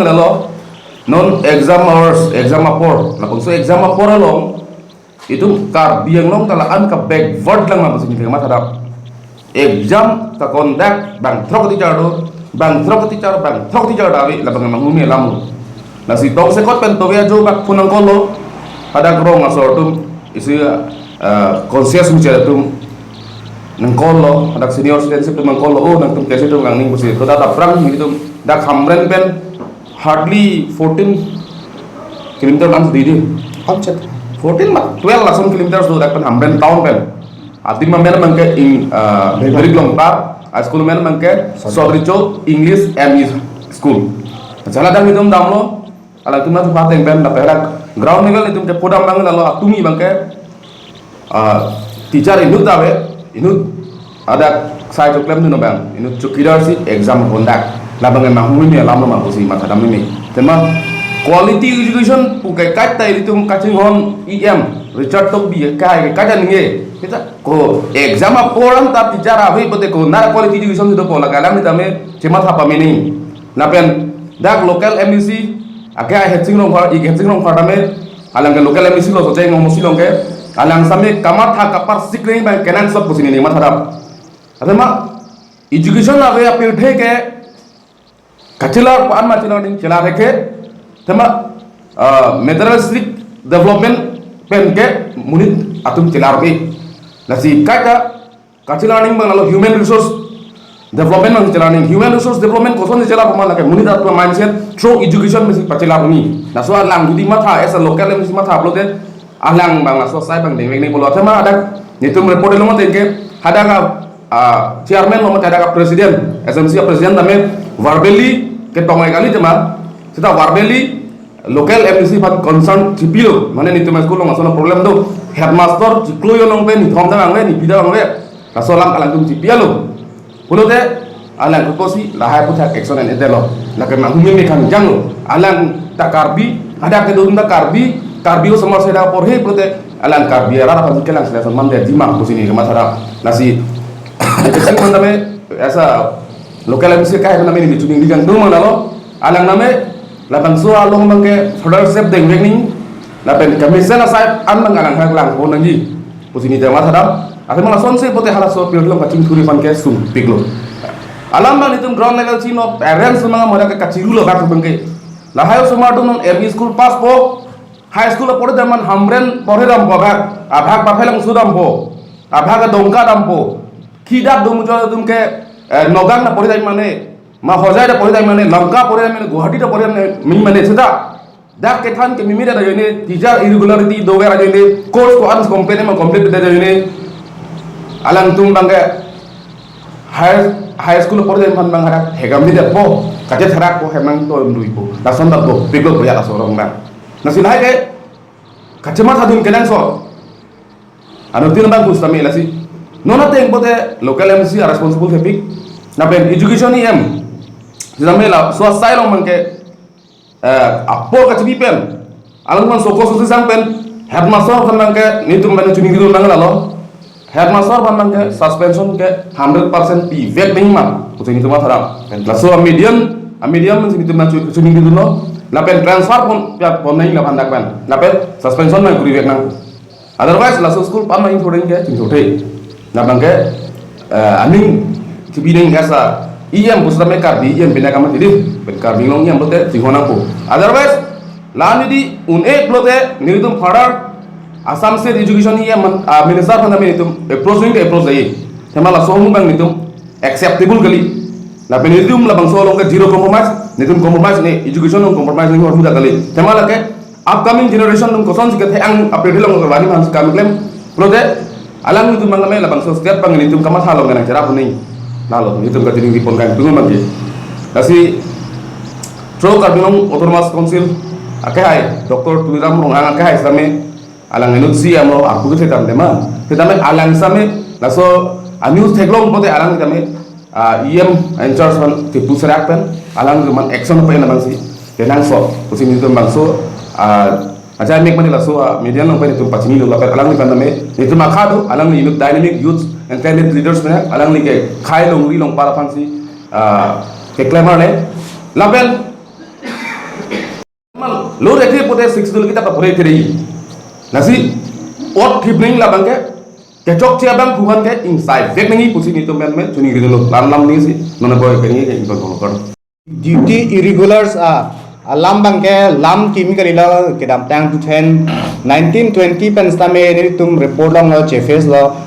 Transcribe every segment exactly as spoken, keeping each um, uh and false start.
Lalo, non exam hours, exam apor, labangso exam apor along itum Karbi Anglong ta la-an ke backward lang ma pusi neli matha dam. Exam ta conduct bang throk teacher do, bang throk teacher, bang throk teacher ta ave, labang manghumeme alam lo. Lasi tongsekot pen tove ajo bak phone nangkol lo, hadak rong asor atum, isi, eh, conscious muchar atum nangkol lo, hadak senior citizenship atum nangkol lo, oh, nangtum kesi atum kangning pusi, to dak aphrang nelitum dak Hamren pen hardly fourteen kilometer lang sudi di. Amchet. Fourteen ma, twelve lason kilometers do dak pen Hamren town pen. Adim amen abangke in, uh, Berik Longpar, high school amen abangke Sodri. Sodri Chowk English M E school. Jala dam itum damlo, alangtum na thupa teng pen, lapen dak ground level itum ke podam abang lalo atumi abangke, ah, teacher inut ave, inut adak sai choklem dun abang, inut chowkidar si exam conduct. Labang manghumeme alam lo ma pusi matha dam meme. Tema quality education pu ke kaita ilitum kachinghon E M Richard Tokbi ke kai ke kaita ningje. Kita ko exam apor an ta teacher ave pote ko nar quality education si dopo, la kalang ni tame chematha pameme nangji. Lapen dak local M D C, ake ai Hetsing Rongphar, ik Hetsing Rongphar tame, alang ke local M D C lo, Socheng Rongmosi along ke, alang same kamatha kapar sikreng abang kenangsot pusi neli matha dam. Athema, education ave apirthe ke, kachelar pa an ma chelar ning chelar ke, athema, uh, materialistic development pen ke monit atum chelar ave. Lasi kaita kachelar ning abang lalo human resource development abang chelar ning. Human resource development koson chelar pama lake monit atum mindset through education mesi pachelar ning. Laso alang jodi matha as a local M D C matha pulote alang abang laso asai abang dengvek nangji pulo. Athema hadak nelitum report along ateng ke hadak a, ah, chairman lo mate hadak a president, S M C a president tame verbally ketong ai kali tema. Seta verbally local M D C aphan concern chipilo, mane nelitum school along ason problem do, headmaster chiklo jon along pen nithom ta vangve, niphli ta vangve, laso alam alangtum chipi-alo. Pulote alang kosi lahai aphuthak action en-edetlo, lake manghumeme khangjang lo, alang ta Karbi, hadak kedun ta Karbi, Karbi osomar si hadak porhe pulote alang Karbi arat aphan kelang selection mande jima pusi neli matha dam. Lasi, ete sing manda me, asa local M D C akai name neli chuning digang dum manalo, alang name labangso along abangke further step dengvek nangji, lapen commission asai an abang alang hak lang pon nangji pusi neli matha dam. Athema lasonsi pote halaso apirthe along kachingthur aphan ke sungpiklo. Alam abang nelitum ground level si no parents abang mara ke kachiru lo bak abangke. Lahai osomar atum non M E school pass po, high school apor dam an Hamren porhe dampo, abhag, abhag Baphelangso dampo, abhag Dongka dampo. Kidak dum jo dum ke, eh, Nagaon ta porhe dam mane, ma Hojai ta porhe dam mane, Lanka porhe dam mane, Guwahati ta porhe dam mane, mi mane seta. Dak kethan ke mimi ta ajoine, teacher irregularity dover ajoine, course ko-an complete ma complete ta ajoine. Alangtum abangke high, high school porhe dam aphan abang hadak hegam ni detpo, kachetherak po, hemang to emdui po. Lason ta po, peglo po ya laso rong abang. Lasi lahai ke, kachematha dun kenangsot. Anuttin abang kusitame lasi. Non ateng pote local M D C a responsible thepik. Lapen education E M. Sitame laso asai along abangke, eh, apor kachipi pen, alangtum soko sosi sang pen, headmaster aphan abangke, nelitum pen chuning dun abang lalo. Headmaster aphan abangke suspension ke hundred percent pivek nangji ma pusi nelitum matha dam. Laso a median, a median pensi nelitum chu-, chuning dunlo. Lapen transfer pon, ya, pon nangji laphan dak pen. Lapen suspension abang kurivek nang. Otherwise, laso school aphan ma insurance ke chingthurthe. Labangke, eh, aning chipi nangji asa E M pusitame Karbi E M pina kama tidi, pen Karbi Anglong E M pulote chinghon nangpo. Otherwise, la neli un-e pulote nelitum further Assam State Education E M man, ah, minister aphan nelitum approach nangji ke approach dai. Athema laso ahum abang nelitum acceptable kali. Lapen nelitum labangso along ke zero compromise, nelitum compromise ne, education along compromise ne hormu ta kali. Athema lake upcoming generation atum kosonsi kethe-ang apirthe along kevani mansi kam klem. Pulote alanglitum abang kame labangso step abang nelitum kamatha along kenang cherap huni. Lalo nelitum kachining dipon kangtung abangke. Lasi through Karbi Anglong Autonomous Council akehai, Doctor Tuliram Ronghang akehai sitame alang inut C M lo, aku ke thetan tema. Sitame alang sitame laso a news theklong pote alang sitame, ah, E M in charge aphan kepu serak pen, alang juman action pen abangsi kenangsot pusi nelitum bangso, ah, ajai mek mane laso, ah, media along pen nelitum pachinilo, lapen alangli pen tame nelitum akha do, alangli inut dynamic youth and talented leaders pen, alangli ke khei longri longpar aphansi, ah, keklem arle. Lapen Te six dul kita ta pore tere. Lasi ot thip ning labang ke kechokche abangphu aphan ke ingsai vek nangji pusi nelitum men men choningri dolo, lam lam nisi nona boy kani ke ingkol kol kol. Duty irregulars a alam abang ke lam kimi kalilo kedamtang two thousand nineteen twenty pen sitame nelitum report longlo, che face lo.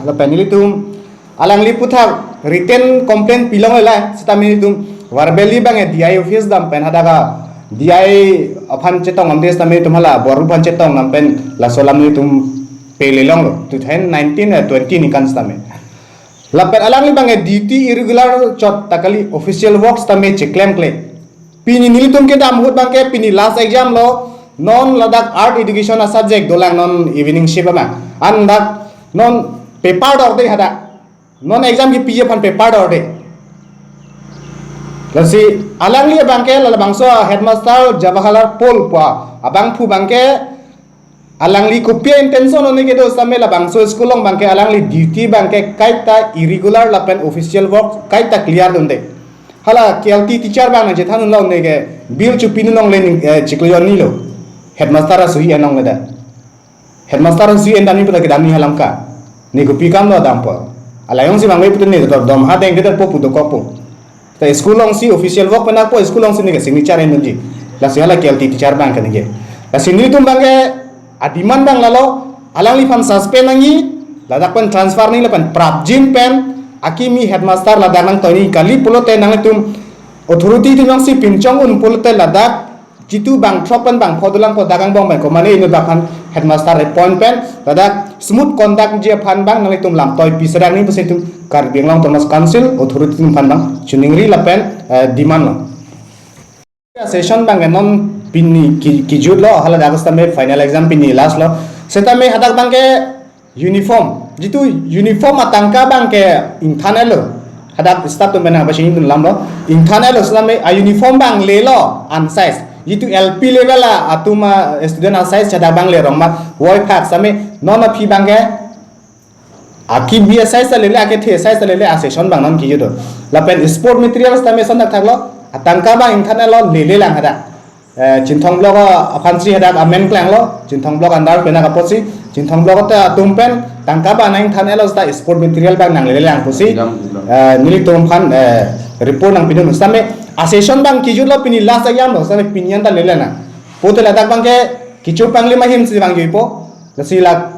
Lapen nelitum alangli aphuthak written complaint pilongle, sitame nelitum verbally abang D I office dam pen hadak D I aphan chetong damde sitame nelitum hala bor aphan chetong dam pen laso alam nelitum pele longlo two thousand nineteen eh, twenty aningkan sitame. Lapen alangli abang eh duty irregular chot ta kali, official work sitame cheklemkle. Pini nelitum kedam ahut abang ke pini last exam lo, non ladak art education a subject dolang non evening shift abang. An dak non paper dorde hadak. Non exam kepiji aphan paper dorde. Lasi alangli abang ke labangso headmaster Jawaharlal Pol pu abangphu abang ke alangli kopi intention one kedo sitame labangso school along abang ke alangli duty abang ke kaita irregular lapen official work kaita clear dunde. Hala K L T teacher abang nangchethan unlo ne ke bill chopidun longle ning, eh, chiklo jonni lo. Headmaster asuhi en longle da. Headmaster asuhi en damji puta kedamji halam ka. Ne kopi kam lo dampo. Alang jongsi abang we puta ne dor dom ha deng kedar po pu dokokpo. Ta school alongsi official work pen akpo, school alongsi ne ke signature endunji. Lasi hala K L T teacher abang ke ningje. Lasi nelitum abang ke a-demand abang lalo, alangliphan suspend nangji, ladak pen transfer nangji lapen prapjin pen akimi headmaster ladak nangtoiji kali pulote nanglitum authority atum jongsi pinchong un pulote ladak jitu bangthrok pen bangpho dolang po dak angbong pen komane inut bak aphan headmaster appoint pen ladak smooth conduct ji aphan abang nanglitum lamtoi pi serang nangji pusi nelitum Karbi Anglong Autonomous Council authority atum aphan abang choningri lapen, eh, demand lo. Session abang ke non pini ki, kijut lo, hala dak sitame final exam pini last lo. Sitame hadak abang ke uniform, jitu uniform atangka abang ke ingthan-et lo. Hadak staff atum pen nangpachini dun alam lo. Ingthan-et lo sitame a-uniform abang lelo unsize. Jitu L P level a atum a student a-size hadak abang le rong ma. Voi phak sitame non aphi abang ke akimi a-size ta lele, akethe a-size ta lele, a-session abang non kijut do. Lapen sport materials tame son thakthak lo, atangka abang ingthan-et lo, lele lang hadak. Eh, Chinthong block aphansi hadak amen klanglo, Chinthong block under pen nangkapotsi, Chinthong block ta atum pen tangka abang nangingthan-et lo seta sport material abang nanglele lang pusi, Jam, jam. Eh, nelitum aphan, eh, report nangpidun sitame a-session abang kijut lo, pini last ayam lo, sitame pini anta lele na. Pulote ladak abang ke kecho panglim ahemsi abang juipo, lasi la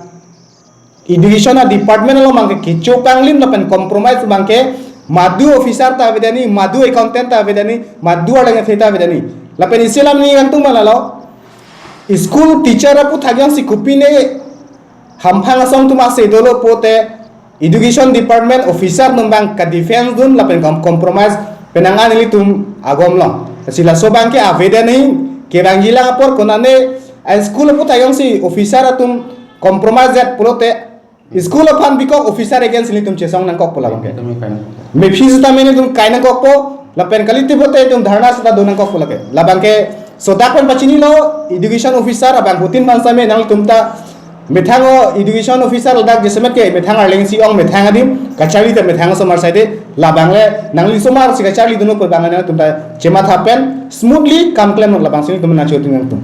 education a-department along abang ke kecho panglim lapen compromise abang ke madu officer ta avedetji, madu accountant ta avedetji, madu arleng athe ta avedetji. Lapen isi alam neli kangtung ma lalo. School teacher aphuthak jongsi kopine hamphang asong atum ase dolo pulote education department officer atum abang ka-defense dun lapen kom-, compromise pen nang-an nelitum agom lo. Lasi laso abang ke avedetji, kevangji lang apor konane a-school aphuthak jongsi officer atum compromise det pulote school aphan bikok officer against nelitum chesong nangkokpo labang ke. Kami kain. Mephi sitame nelitum kai nangkokpo, lapen kalite pulote itum dharna seta do nangkokpo lake. Labang ke sodak pen pachinilo, education officer abangphutin aphan sitame nangtum ta methang o education officer ladak jasemet ke methang arleng si ong methang adim, kacharli ta methang osomar side, labang le nangli osomar si kacharli dunpo abang nangtum ta chematha pen smoothly kam klem labangsi nelitum nangchotung nangtum.